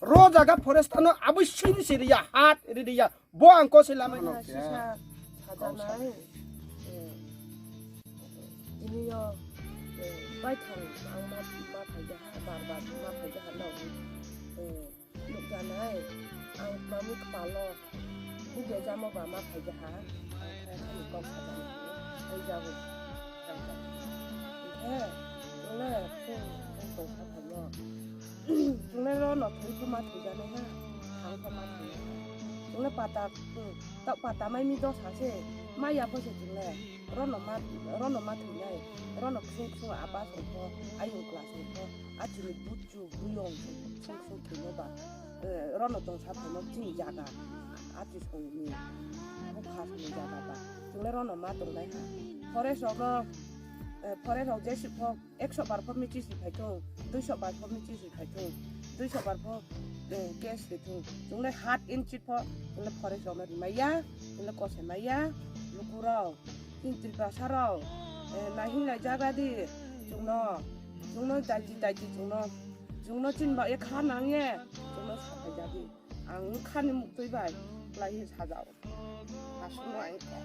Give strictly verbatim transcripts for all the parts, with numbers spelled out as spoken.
Ro jaga forest ano abui sini siriya, hat ridiya. Bo ang kose lama. Ano khe? Sisa sajanai. Eh, ini yo, eh, bai thang ang ma, ma phai jaha, bar bar ma phai jaha na. Eh, nuk janai, ang mami kpalo. Bujai jamo ba ma phai jaha, ang khe ani kok sajaknai, phai jago. Hwnkhe, chwngno phung, phung tongsa phaino. Chwngno rono thwi pho ma thwijaknai ha, thang pho ma thwinai ha. Chwngno pata, hmm, ta pata mai mi dosa se, ma ya pho se chwngno. Rono ma, rono ma thwinai, rono ksung ksung apa song pho, ayung kla song pho, a chini buchu buyong song song thwino ba. Eh, rono tongsa phaino chini jaga, artist rokni bupha songni jaga ba. Chwngno rono ma tongnai ha. Forest rokno, eh, forest rok jesuk phok ekso bar phok michi si phaithung, duiso bar phok michi si phaithung, duiso bar phok, eh, case rithung. Chwngno hat inchi phok, chwngno forest rokno rimaiya, chwngno kosemaiya, lukurok, chini Tiprasa rok, eh, naihinlai jaga di, chwngno, chwngno daiti daiti chwngno, chwngno chini bagwi kha nangya, chwngno sapai jadi. Ang khani muktwi bai, lai sajao. Aswkno ang kha.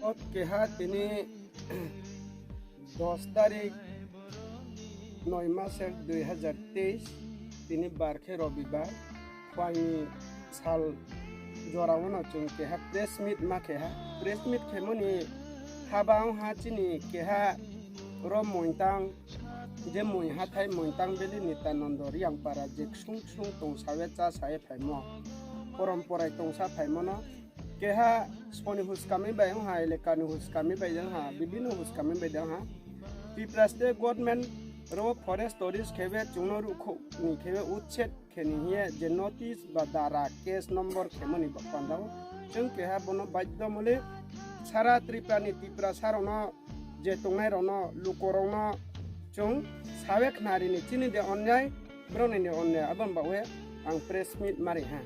O keha tini dos tarik noi masek dui hajar teis, tini bar khe robibar, phuaini sal jorao no chwng keha press meet ma keha. Press meet khemoni haba wngha chini keha ro Mointang, je Moi hathai Mointang Valley Nityanondo Riyangpara je ksung ksung tongsawi chasawi phaimo, porom porai tongsa phaimono keha soni huskami bai wngha, elekani huskami bai wngha, bibino huskami bai wngha. Tipra State Government ro forest tourist khebe chwngno rukhokni khebe utset kheni hiye je notice ba dara case number khemoni ba pandao chwng keha bono baidhyo mole sara Tripura ni Tiprasa rokno je tongnai rokno luko rokno chwng sawe khnarini chini de onyai borokni de onyai aboni bagwi ang press meet mari ha.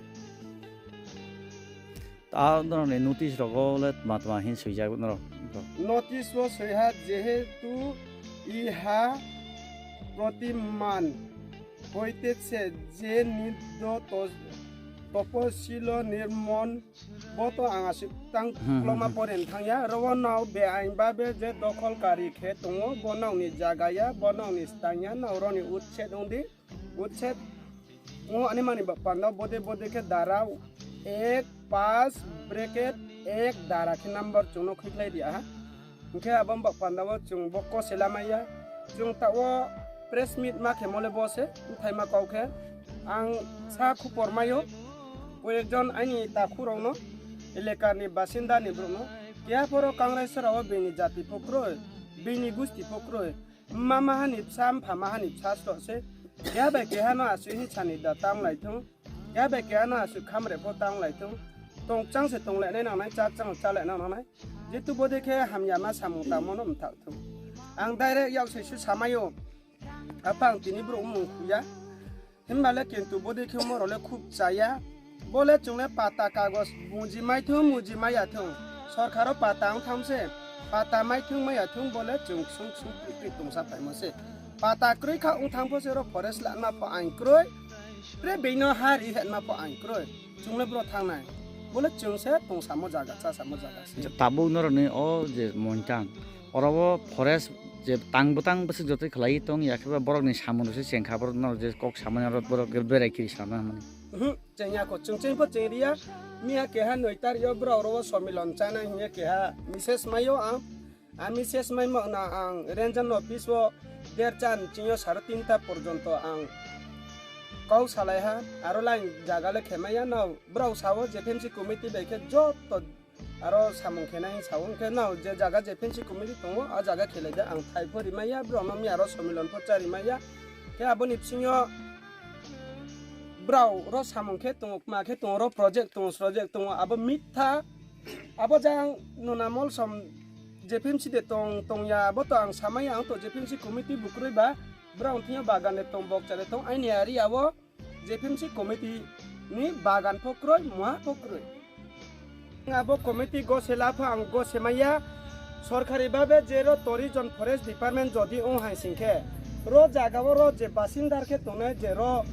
Ta norokni notice rogo le tma tma hin swijak norok? Notice o swiha jehetu iha protiman hoitese je niddo to-, toposilo nirmon bo to ang aswk tang Hmm, hmm, kloma hmm. Poren thangya rogo nao beain babe je dokhol kari khe tongo bo nokni jaga ya bo nokni stang ya nao roni utset wngdi. Utset o ani mani ba panda bode bode khe dara ek pas bracket ek dara khe number chwngno khikhlai di aha. Hwnkhe abo ba panda o chwng bo kose lamaya. Chwng ta o press meet ma khe mole bo se bwthai ma kau khe ang sa khupor maio. Koyekjon ani takhu rokno elekani basinda ni borokno keha phoro Kangraisora o bini jati pho kwrwi, bini gusti pho kwrwi. Mma mahani bwsa, mpha mahani bwsa sro se. Keha bai keha no aswk hinsani da tang lai thung. Keha bai keha no aswk khamre pho tang lai thung. Tong chang se tong lai nai nang nai, cha chang cha lai nang nang nai. Jetu bode khe hamya ma samung tamo no mthak thung. Ang direct yak se su samai o. Apha ang tini borok mung khuya. Himba le kintu bode khe omo rok le khub chaya. Bo le chwng le pata kagoj muji mai thung, muji mai ya thung. Sorkar o pata wng tham se. Pata mai thung mai ya thung bo le chwng ksung ksung pri pri tongsa phaimo se. Pata kwrwi kha wng thang pho se oro forest lanma pho ain kwrwi. Pre beino ha ri henma pho ain kwrwi. Chwng le bro thangnai. Bo le chwng se tong samo jaga, cha samo jaga se. Tabuk norokni o je Mointang. Oro o forest je tang bwtang bwswk jotoi khlai tong ya khe ba borokni samung rok se chengkha borok no je kok samani oro borok berai kiri sana hwnmani. Mhm, chengya ko chwng chengpho chengriya. Miya keha noi tario borok oro o somilon chana hinya keha message maio ang. A message maimo na ang ranger no office o der chan chingyo saro tinta porjonto ang kau salai ha. Aro line jaga le khemaya no borok sao J P M C committee bai khe joto aro samung khe nai sao, hwnkhe no je jaga J P M C committee tongo, a jaga khelai de ang thai pho rimaya, borok no miya aro somilon pho cha rimaya. Khe aboni bisingo borok ro samung khe tongo, ma khe tongo, ro project tongo, project tongo, abo mitha, abo jang nuna molsom J P M C de tong, tongya, abo to ang samaya, ang to J P M C committee bukrui ba, borok thingyo bagan de tong, bokcha de tong, aini area o, J P M C committee ni bagan pho kwrwi, muha pho kwrwi. Abo committee gosela pho ang gosemaya. Sorkari babe je ro tourism forest department jodi wng hai sing khe, ro jaga o ro je basindar khe tongnai je ro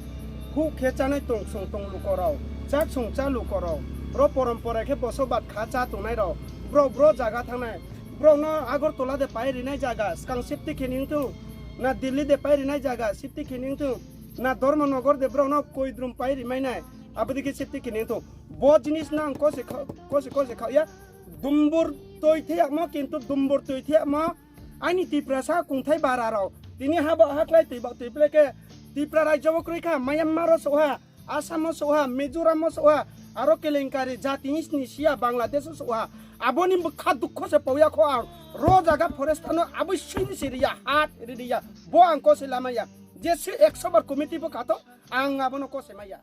Buk khe chanai tong song tong lukorok, chak song cha lukorok, ro porompora khe bosobad kha cha tongnai rok, bro bro jaga thangnai, bro no Agartala de pai rinai jaga skang safety khe ning thung, na Delhi de pai rinai jaga safety khe ning thung, na Dharmanagar de bro no koidrum pai rimai nai, abodi khe safety khe ning thung. Bo jinis no ang kose kha-, kose kose kha ya, dumbur twi thiyakmo kintu dumbur twi thiyakmo. Ani Tiprasa kungthai bara rok tini habo haklai twi ba twi pleke Tipra rajyo bo kwrwi kha, Myanmar o soha, Assam o soha, Mizoram o soha, aro kelenkari jati sni siya Bangladesh o soha. Aboni bwkha dukho se pauya kho ang. Ro jaga forest ano aboi sini siriya hat riya. Bo ang kose lamaya. Jesi ekso bar committee bo khato ang abono kose maya.